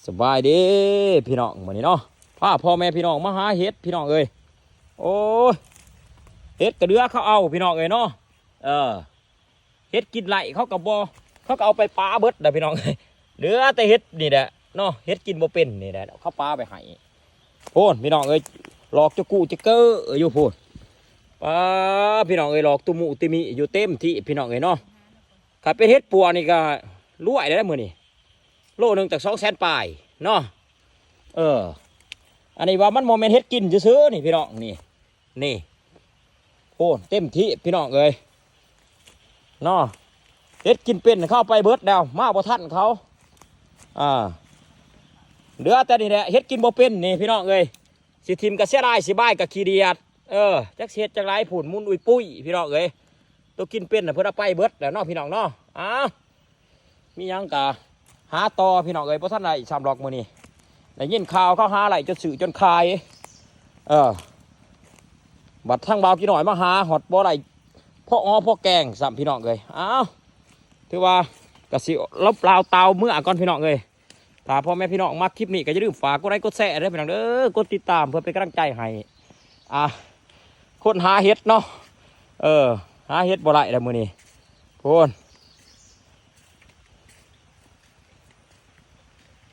ສະບາຍດີພີ່ນ້ອງ ມື້ນີ້ເນາະ ພາພໍ່ແມ່ພີ່ນ້ອງມາຫາເຫັດພີ່ນ້ອງເອີຍ. ໂອ້ຍ ເຫັດກະເດືອເຂົາເອົາພີ່ນ້ອງເອີຍເນາະ. ເອີ ເຫັດກິນໄລ່ເຂົາກະບໍ່ ເຂົາກະເອົາໄປປາເບິດນະພີ່ນ້ອງເອີຍ. ເຫຼືອແຕ່ເຫັດນີ້ແຫຼະເນາະ ເຫັດກິນບໍ່ເປັນນີ້ແຫຼະ ເຂົາປາໄປໃຫ້. ໂພນພີ່ນ້ອງເອີຍ ຫຼອກຈະກຸຈະເກີຢູ່ໂພນ. ປາ ພີ່ນ້ອງເອີຍ ຫຼອກຕຸມຸຕິມິຢູ່ເຕັມທີ່ພີ່ນ້ອງເອີຍເນາະ. ຄັນເປັນເຫັດປົວນີ້ກະລວຍແລ້ວມື້ນີ້ ໂລໜຶ່ງຕັ້ງສອງແສນປາຍເນາະ. ເອີ ອັນນີ້ວ່າມັນບໍ່ແມ່ນເຫັດກິນຊື່ໆນີ້ພີ່ນ້ອງ ນີ້ ນີ້ ໂພນເຕັມທີ່ພີ່ນ້ອງເອີຍເນາະ. ເຫັດກິນເປັນເຂົາເອົາໄປເບິດແລ້ວ ມາບໍ່ທັນເຂົາ. ອ່າ ເຫຼືອແຕ່ນີ້ແຫຼະ ເຫັດກິນບໍ່ເປັນນີ້ພີ່ນ້ອງເອີຍ. ຊິຖິ້ມກະເສຍດາຍ ຊິບາຍກະຂີ້ດຽດ. ເອີ ຈັກຊິເຮັດຈັ່ງໃດ ພຸ້ນໝຸນອຸຍປຸ້ຍພີ່ນ້ອງເອີຍ. ໂຕກິນເປັນນະເພິ່ນເອົາໄປເບິດແລ້ວເນາະພີ່ນ້ອງເນາະ. ອ້າວ ມີຫຍັງກະຫາຕໍ່ພີ່ນ້ອງເອີຍ ບໍ່ທັນໄດ້ຊ້ຳດອກມື້ນີ້ ໄດ້ຍິນຂ່າວເຂົາຫາໄລ່ຈົນຊື້ຈົນຂາຍ. ເອີ ບັດທາງບ່າວກີ້ນ້ອຍມາຫາ ຮອດບໍ່ໄດ້ພໍຫອມພໍແກງຊ້ຳພີ່ນ້ອງເອີຍ. ອ້າວ ຖືວ່າກະຊິລົບລາວຕາວເມືອກ່ອນພີ່ນ້ອງເອີຍ. ຖ້າພໍ່ແມ່ພີ່ນ້ອງມັກຄລິບນີ້ກະຢ່າລືມຝາກກົດໄລກົດແຊເດີພີ່ນ້ອງເດີ ກົດຕິດຕາມເພື່ອເປັນກຳລັງໃຈໃຫ້ ອ່າ ຄົນຫາເຫັດເນາະ. ເອີ ຫາເຫັດບໍ່ໄດ້ແລ້ວມື້ນີ້ ໂພນ